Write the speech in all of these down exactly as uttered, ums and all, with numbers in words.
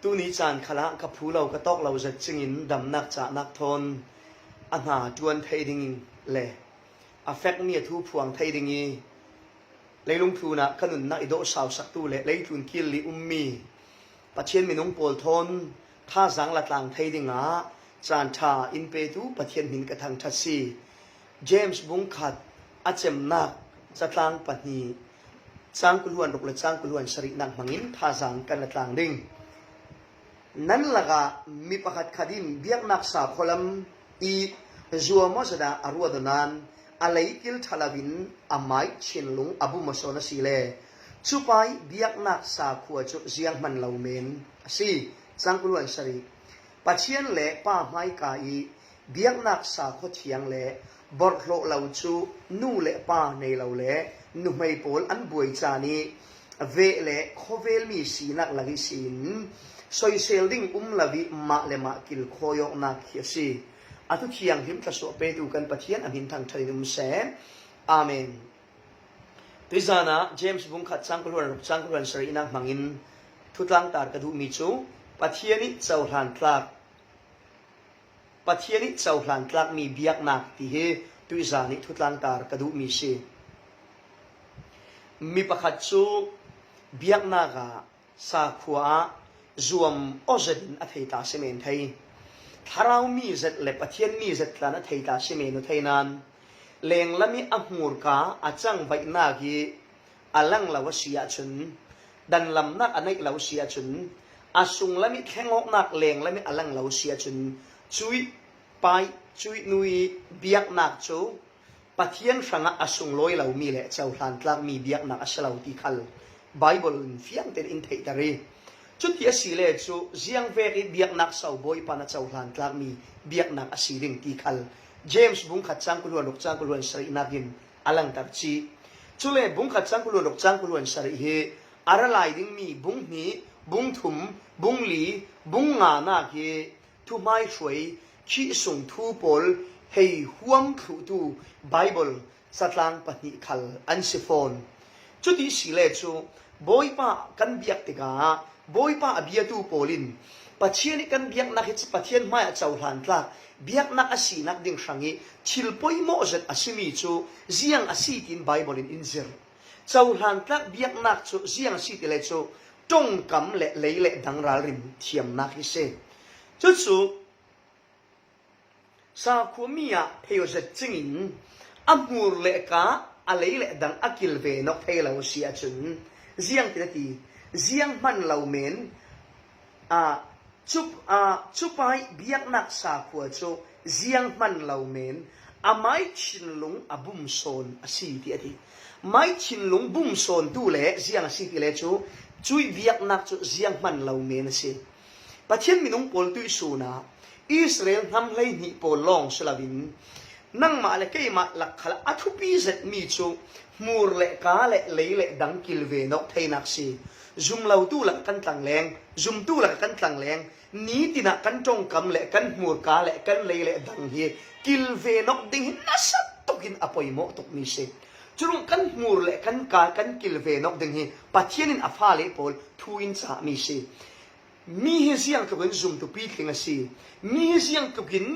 Tuni caan khalah ka phu lo, ka tawk lo zet cingin damnak cahnak thawn a hna ṭuan thei ding le a fekmi a thu phuang thei ding i leilung tlunah ka nunnak i dawhsau saktu le leitlun kil i ummi Pathian minung pawl thawn thazaang la tlang thei dingah caan ṭha in petu Pathian hmin ka thangṭhat si. James bung khat a cemnak catlang pahnih, cang kul hluan ruk le cang kul hluan sarihnak hmangin thazaang kan la tlang ding. Nan lakah mi pakhat khat in biaknak sakhualam i zuam aw zet ah a ruat aw nain a lei kil ṭha loin a mai thinlung a bum aw sawn a si le cupa i biaknak sakhua cu zianghman lo men a si. Cang kul hluan sarih. Pathian le pa hmaika i biaknak sakhua thiang le borhhlawh lo cu nu le pa nei lo le nuhmei pawl an buai caan i veh le khawvelmi sinak lak ihsin soisel ding um lo i mah le mah kilkhawi awknak hi a si. A thu thianghlim thlawsuah petu kan Pathian a hmin thangṭhat in um seh. Amen. Tuizan ah James bung khat cang kul hluan ruk cang kul hluan sarihnak hmangin thutlangtar ka duhmi cu Pathian i cohlan tlak Pathian i cohlan tlakmi biaknak ti hi tuizan i thutlangtar ka duhmi si. Mi pakhat cu biaknak ah sakhua ah zuam aw zet in a thei ta si men thei. Thlarau mi zet le Pathian mi zet tlan a thei ta si men aw thei nain lenglam i a hmurka a cangvaihnak i a lang lo a si ahcun, danlamnak a neih lo a si ahcun, a sunglam i thlengawknak lenglam i a lang lo a si ahcun, cuih pai, cuih nu i biaknak cu Pathian hrangah a sunglawi lomi le cohlan tlakmi biaknak a si lo ti khal Baibal in fiang tein in theihter i, cuti a si le cu ziangvek i biaknak so Bawipa na cohlan tlakmi biaknak a si ding ti khal James bung khat cang kul hluan ruk cang kul hluan sarihnak in a langter cih. Cule bung khat cang kul hluan ruk cang kul hluan sarih hi a ra lai dingmi bung hnih, bung thum, bung li, bung nganak hi thuhmaihruai, khih sung thu pawl hei huam thluhtu Baibal catlang pahnih khal an si fawn. Cuti si le cu Bawipa kan biak tikah Bawipa a biatu pawl in Pathian i kan biaknak hi cu Pathian hmaiah cohlan tlak biaknak a sinak ding hrang i thil poimawh zet a simi cu ziang a si tiin Baibal in in zir. Cohlan tlak biaknak cu ziang a si ti le cu ṭongkam le lei le dang ralrin thiamnak hi si. Cucu sakhua mi ah thei aw zet cingin a hmur le ka a lei le dang a kilve nawk thei lo a si ahcun ziang ti na ti, ziang hman lo men, aa, cu, aa, cupa i biaknak sakhua cu ziang hman lo men a mai thinlung a bum sawn a si ti a ti. Mai thinlung bum sawn tu le ziang a si ti le cu cuih biaknak cu ziang hman lo men a si. Pathian minung pawl tuihsun ah Israel hnam hleihnih pawl lawng si loin nangmah le keimah lak khal a thupi zetmi cu hmur le ka le lei le dang kilve nawk theinak si. Zum lotu lak kan tlangleng, zumtu lak kan tlangleng, nitin ah kan ṭongkam le kan hmur ka le kan lei le dang hi kilve nawk ding hi nasa tukin a poimawh tukmi si. Curuangah kan hmur le kan ka kan kilve nawk ding hi Pathian in a fale pawl thu in cahmi si. Mi hi ziangtlukin zumtu pitling a si. Mi hi ziangtlukin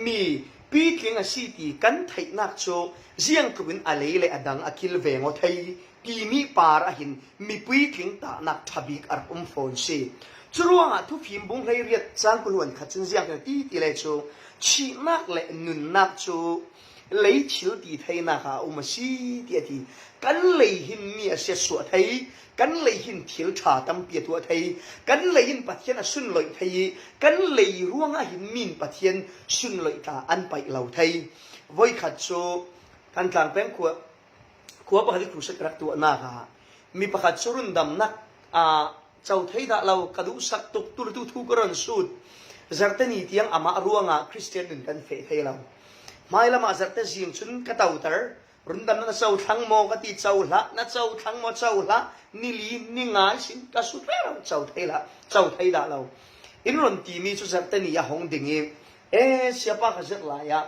mi pitling a si ti kan theihnak cu ziangtlukin a lei le a dang a kilve aw thei timi par ah hin mipui tlingtahnak ṭha bik a rak um fawn si. Curuangah Thufim bung hleiriat cang kul hluan khat cun ziang ti ti le cu thihnak le nunnak cu lei thil ti theinak ah a um a si ti a ti. Kan lei hin mi a siatsuah thei, kan lei hin thil ṭha tampi a tuah thei, kan lei in Pathian a sunloih thei i kan lei ruangah hin mi in Pathian sunloih tla an paih lo thei. Voikhat cu kan tlang peng khua khua pakhat i crusade ka rak tuahnak ah mi pakhat cu rundamnak, aa, co thei dah lo, ka duhsak tuk, tultu thu ka ron sut. Zarhteni tiang amah ruangah Christian nun kan feh thei lo. Hmailam ah zarhte zing cun ka toter, rundamnak na co thlang maw ka ti, co hlah, na co thlang maw, co hlah, ni li ni nga ihsin ka sut rero, co thei hlah, co thei dah lo. In ron timi cu zarhteni a hong ding i, e, siapa ka zirh lai ah,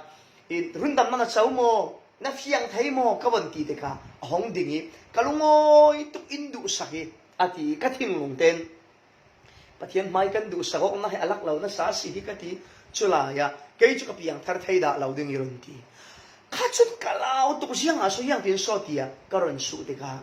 i, rundamnak na co maw, na fiang thei maw ka von ti tikah a hong ding i ka lungawi tuk in duhsak i a ti i ka thinlung ten Pathian hmai kan duhsak awkna hi a lak lo nasa si hi ka ti. Culai ah kei cu ka piangthar thei dah lo ding i run ti. Kha cun ka lau tuk ziang ah so hiang tin so tiah ka run suh tikah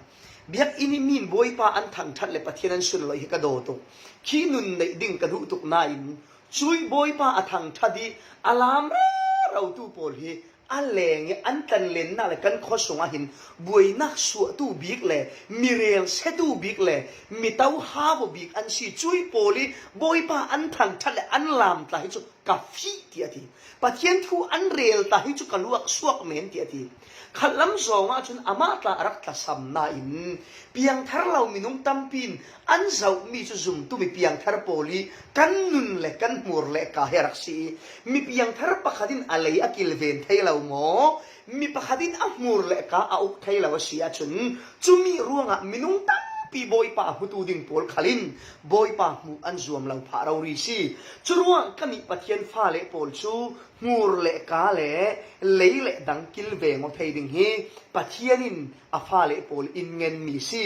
biakinn i min Bawipa an thangṭhat le Pathian an sunloih hi ka daw tuk. Khi nun neih ding ka duh tuk nain cui Bawipa a thangṭhat i a lam rero tu pawl hi a leng i an tlanlennak le kan khuasung ah hin buainak suahtu bik le mi rel setu bik le mi tohau bik an si. Cui pawl i Bawipa an thangṭhat le an lamtla hi cu ka fih tiah a ti. Pathian thu an rel ta hi cu ka luak suak men tiah a ti. Khatlam zong ah cun amah tla a rak tlasam nain piangthar lo minung tampi in an zohmi cu zumtu mi piangthar pawl i kan nun le kan hmur le ka hi a rak si i mi piangthar pakhat in a lei a kilven thei lo maw? Mi pakhat in a hmur le ka a uk thei lo a si ahcun cumi ruangah minung tampi Bawipa a hmutu ding pawl khal in Bawipa hmuh an zuam lo phah rori si. Curuang kan i Pathian fale pawl cu hmur le ka le lei le dang kilveng aw thei ding hi Pathian in a fale pawl in ngenmi si.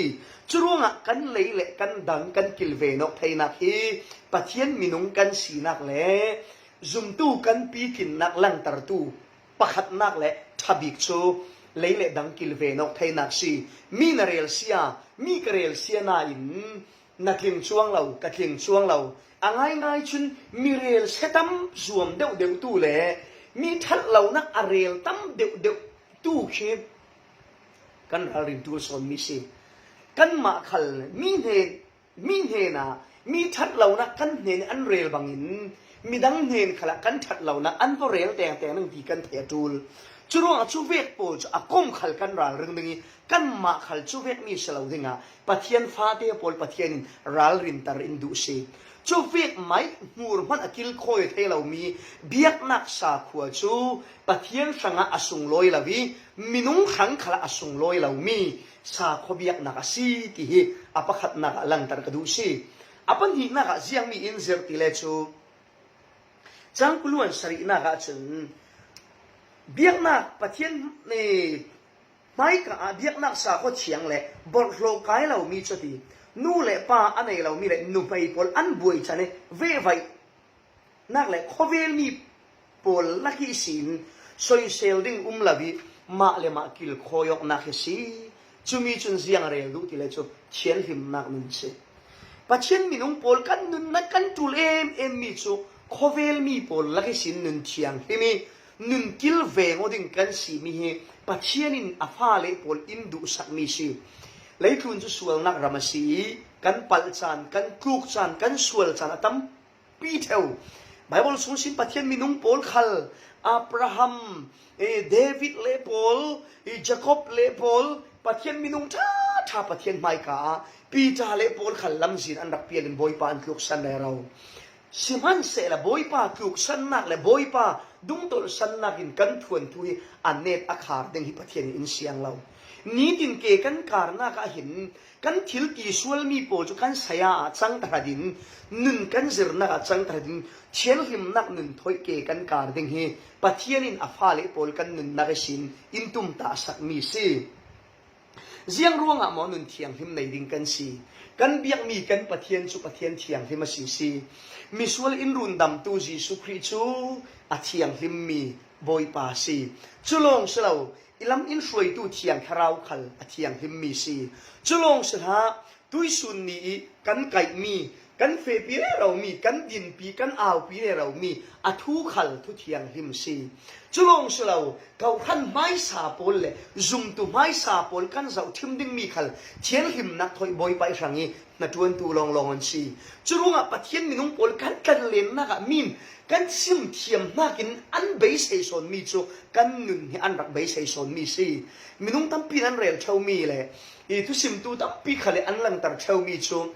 Curuangah kan lei le kan dang kan kilven awk theinak hi Pathian minung kan sinak le zumtu kan pitlinnak langtertu pakhatnak le ṭhabik cu lei le dang kilven awk theinak si. Mi na relsia, mi ka relsia nain na tling cuang lo, ka tling cuang lo. A ngaingai cun mi rel se tam zuam deuhdeuhtu le mi ṭhat lonak a rel tam deuhdeuhtu khi kan ralrin ṭul sawnmi si. Kanmah khal mi hnen mi hnenah mi ṭhat lonak kan hnen an rel bangin midang hnen khalah kan ṭhat lonak an va rel tengteng ding ti kan theih a ṭul. Curuangah cuvek pawl cu a kom khal kan ralring ding i kanmah khal cuvekmi si lo dingah Pathian fate pawl Pathian in ralrinter in duh si. Cuvek mai hmur hmanh a kilkhawi thei lomi biaknak sakhua cu Pathian hrangah a sunglawi lo i minung hrang khalah a sunglawi lomi sa khuabiaknak a si ti hi a pakhatnak ah langhter ka duh si. A pahnihnak ah ziangmi in zirh ti le cu cang kuluan sarihnak ah cun biaknak Pathian, eh, hmaika ah biaknak sa khua thiang le borhlo kai lomi cu ti, nu le pa a nei lomi le nuhmei pawl an buai can i vehvaih nak le khuavelmi pawl lak ihsin soisel ding um lo i mah le mah kilkhawi awknak hi si. Cumi cun ziang rel duh ti le cu thianhlimnak nun si. Pathian minung pawl kan nunnak kan ṭul em em mi cu khuavelmi pawl lak ihsin nun thianghlim i nun kilveng aw ding kan simi hi Pathian in a fale pawl in duhsakmi si. Leitlun cu sualnak ram a si i kan palh caan, kan tluk caan, kan sual caan a tam pi ṭheu. Baibal sung sin Pathian minung pawl khal, Abraham, eh, David le pawl, eh, Jacob le pawl, Pathian minung ṭha ṭha Pathian hmaika ah Peter le pawl khal lamzin an rak pial in Bawipa an tluksan rero. Sihmanhsehlaw Bawipa tluksannak le Bawipa dungtolhsannak in kan phuan thu hi a net a khar ding hi Pathian in in siang lo. Nitin ke kan karnak ah hin kan thil ti sualmi pawl cu kan saya ah cang tahratin, nun kan zirnak ah cang tahratin, thianhlimnak nun thoih ke kan kar ding hi Pathian in a fale pawl kan nunnak ihsin in tumtahsakmi si. Ziang ruangah maw nun thianghlim nei ding kan si? Kan biakmi kan Pathian cu Pathian thianghlim a si si. Misual in rundamtu Jesuh Khrih cu a thianghlimmi Bawipa a si. Cu lawng si lo, i lam in hruaitu Thiang Thlarau khal a thianghlimmi si. Cu lawng si hlah, tuisun ni i kan kaihmi, kan fehpi reromi, kan dinpi, kan aupi reromi a thu khal thu thianghlim si. Cu lawng si lo, kawhhran hmaisa pawl le zumtu hmaisa pawl kan zohṭhim dingmi khal thianhlimnak thoih Bawipa i hrang i hnaṭuantu lawnglawng an si. Curuangah Pathian minung pawl kan tlanlennak ah min kan sim thiam hnakin an beisei sawnmi cu kan nun hi an rak beisei sawnmi si. Minung tampi in an rel ṭheumi le i thusimtu tampi khal i an langhter ṭheumi cu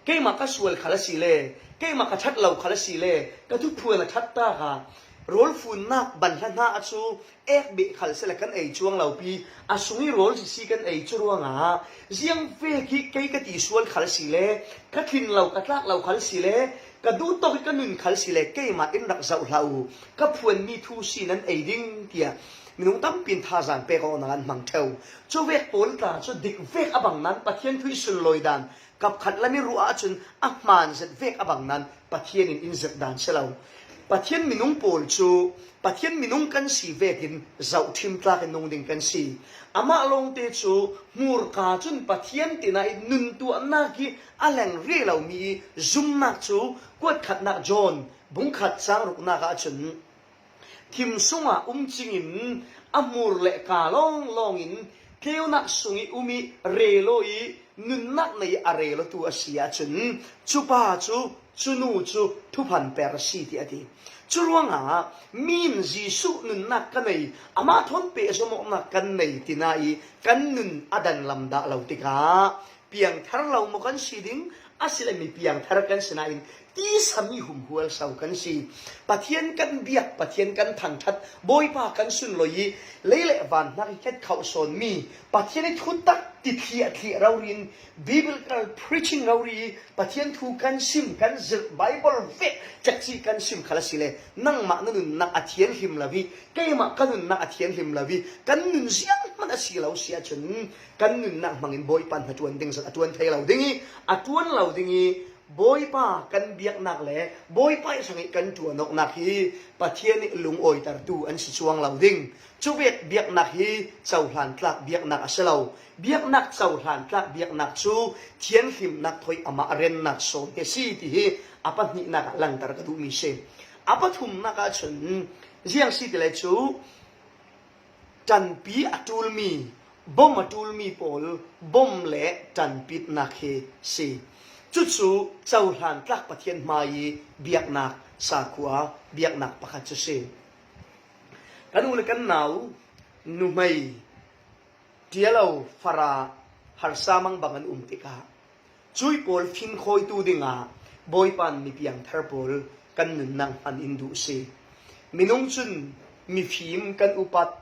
keimah ka sual khal a si le, keimah ka ṭhat lo khal a si le, ka thuphuan a ṭhat tak ah rawl funnak banhla hna ah cu ek beh khal sila kan ei cuang lo pi, a sung i rawl sisi kan ei cu ruangah ziang vek hi kei ka ti sual khal si le, ka tlin lo, ka tlak lo khal si le, ka duh tawk i ka nun khal si le, keimah in rak zoh hlah u, ka phuanmi thu si nan ei ding, tiah minung tampi in thazaang pek awkna an hmang ṭheu. Cuvek pawl tla cu dik vek a bang nan Pathian thu i sunlawi dan, kap khat le ni ruah ahcun a hmaan zet vek a bang nan Pathian in in zirh dan si lo. Pathian minung pawl cu Pathian minung kan si vekin zohṭhim tlak in nung ding kan si. Amah lawngte cu hmurka cun Pathian tinah i nun tuahnak hi a leng rih lomi i zumnak cu kuatkhatnak John bungkhat cang ruknak ahcun, thim sungah um cingin a hmur le ka lawnglawng in tleunak sung i um i relo i nunnak nei a relotu a si ahcun, cupa cu, cunu cu thuphan per a si, tiah a ti. Curuangah mi in Jesuh nunnak ka nei, amah thawn pehzom awknak kan nei, tina i kan nun a danlam dah lo tikah, piangthar lo maw kan si ding? A si le mi piangthar kan si nain tisa mi humhual so kan si. Pathian kan biak, Pathian kan thangṭhat, Bawipa kan sunlawi i lei le van hnak i khet khauh sawnmi, Pathian i thutak ti thliahthliah rori in, biblical preaching rori i Pathian thu kan sim, kan zirh, Bible vek cekci kan sim khal a si le, nangmah na nunnak a thianhlim lo i, keimah ka nunnak a thianhlim lo i, kan nun zianghman a si lo si ahcun, kan nunnak hmangin Bawipa hna ṭuan ding zat a ṭuan thei lo ding i, a ṭuan lo ding i, Bawipa kan biaknak le Bawipa i hrangih kan ṭuan awknak hi Pathian i lungawitertu an si cuang lo ding. Cuvek biaknak hi cohlan tlak biaknak a si lo. Biaknak cohlan tlak biaknak cu thianhlimnak thawi amah rennak sawn hi a si, ti hi a pahnihnak ah langhter ka duhmi si. A pathumnak ahcun ziang si ti le cu, ṭanpi a ṭulmi, bom a ṭulmi pawl, bom le ṭanpinak hi si. Cucu cohlan tlak Pathian hmai i biaknak, sakhua biaknak pakhat cu si. Kan u le kan nau, nuhmei, ṭialo, fara, harsa mangbang an um tikah, cui pawl finkhawitu dingah Bawipa in mi piangthar pawl kan nunnak hman in duh si. Minung cun mifim kan upat,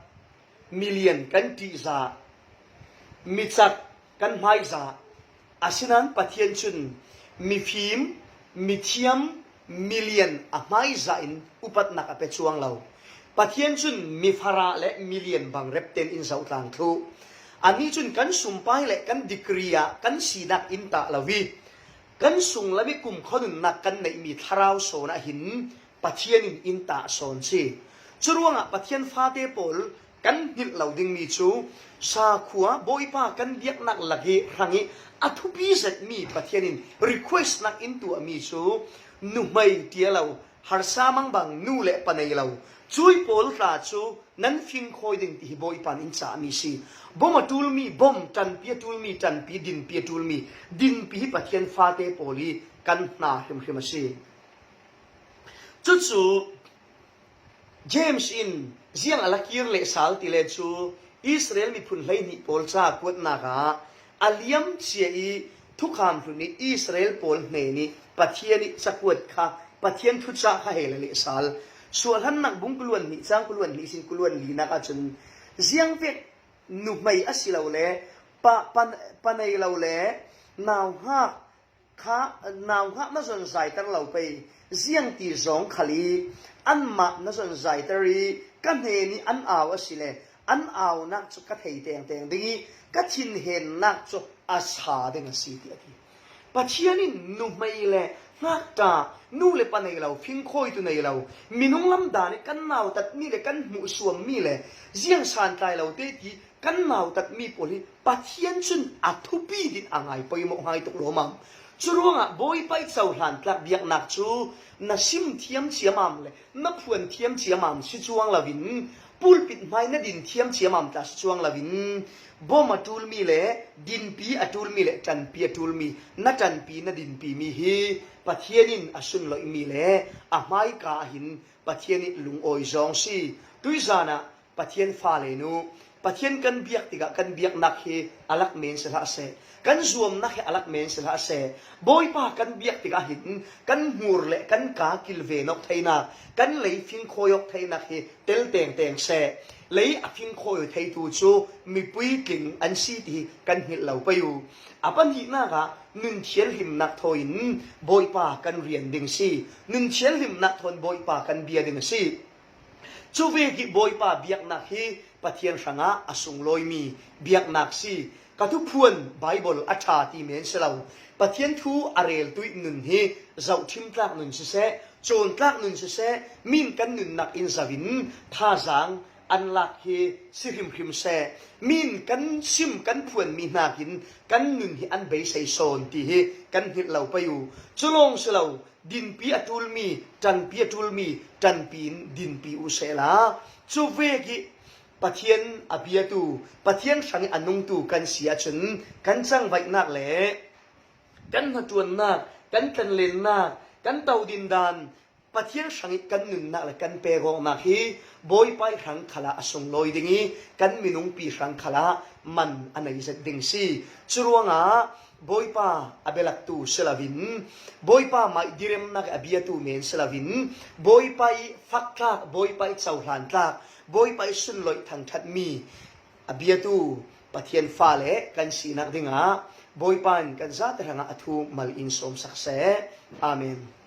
milian kan ṭihzah, micak kan hmaizah, asinain Pathian cun mifim, mithiam, milian a hmaizah in upatnak a pe cuang lo. Pathian cun mifara le milian bang rep tein in zohtlang thluh. Annih cun kan sumpai le kan degree ah kan sinak in tah lo i, kan sunglam i kumkhua nunnak kan neihmi thlarau sawn ah hin Pathian in in tah sawn si. Curuangah Pathian fate pawl kan hngilh lo dingmi cu, sakhua Bawipa kan biaknak lak i hrang i a thupi zetmi Pathian in request nak in tuahmi cu, nuhmei ṭialo, harsa mangbang, nu le pa nei lo, cui pawl tla cu nan fingkhawi ding ti hi Bawipa in in cahmi si. Bom a ṭulmi bom, ṭanpi a ṭulmi ṭanpi, dinpi a ṭulmi dinpi hi Pathian fate pawl i kan hna hrimhrim a si. Cucu James in ziang a la kir lehsal ti le cu, Israel miphun hleihnih pawl ca kuatnak ah a liam cia i thukham hlun i Israel pawl hnen i Pathian i cakuat kha, Pathian thucah kha he la lehsal. Suahhlannak bung kuluan hnih cang kuluan hnih sin kuluan linak ahcun, ziangvek nuhmei a si lo le pa, pa, pa nei lo le nauhak kha, nauhak na zon zaiter lo pei, ziangti zong khal i anmah na zon zaiter i ka hnen i an au a si le an aunak cu ka thei tengteng ding i ka thinhennak cu a sa ding a si, tiah a ti. Pathian in nuhmei le ngakṭah, nu le pa nei lo, fingkhawitu nei lo, minung lam dan i kan nautatmi le kan hmuhsuammi le ziang santlai lo te ti kan nautatmi pawl hi Pathian cun a thupi din a ngai poimawh ngai tuk lawmam. Curuangah Bawipa i cohlan tlak biaknak cu na sim thiam ciamam le na phuan thiam ciamam si cuang loin, pulpit hmai na din thiam ciamam tla si cuang loin, bom a ṭulmi le dinpi a ṭulmi le ṭanpi a ṭulmi, na ṭanpi na dinpimi hi Pathian in a sunloihmi le a hmaika ah hin Pathian i lungawi zawng si. Tuizan ah Pathian fale nu, Pathian kan biak tikah kan biaknak hi a lak men si hlah seh, kan zuamnak hi a lak men si hlah seh. Bawipa kan biak tikah hin kan hmur le kan kaa kilven awk theinak, kan lei fingkhawi awk theinak hi tel tengteng seh. Lei a fingkhawi theitu cu mipui tling an si ti hi kan hngilh lo pei u. A pahnihnak ah nun thianhlimnak thawi in Bawipa kan rian ding si. Nun thianhlimnak thawn Bawipa kan bia ding a si. Cuvek i Bawipa biaknak hi Pathian hrangah a sunglawimi biaknak si. Ka thuphuan Bible a ṭha ti men si lo. Pathian thu a reltuih nun hi zohṭhim tlak nun siseh, cawn tlak nun siseh, min kan nunnak in zoin thazaang an lak hi si hrimhrim seh. Min kan sim kan phuanmi hnakin kan nun hi an beisei sawn ti hi kan hngilh lo pei uh. Cu lawng si lo, dinpi a ṭulmi, ṭanpi a ṭulmi, ṭanpi in dinpi uh sehla. Cu vekih Pathian a biatu, Pathian hrangih a nungtu kan si ahcun kan cangvaihnak le kan hnaṭuannak, kan tlanlennak, kan todindan, Pathian hrangih kan nunnak le kan pek awknak hi Bawipa ih hrang khalah a sunglawi ding ih kan minungpi hrang khalah man a nei zet ding si. Curuangah Bawipa a bialaktu si loin, Bawipa mah ih diremnak ih a biatu men si loin, Bawipa ih faktlak, Bawipa ih cohlantlak, Bawipa ih sunloih thangṭhatmi a biatu Pathian fale kan sinak dingah Bawipa in kan zate hrangah a thu mal in sawmsak seh. Amen.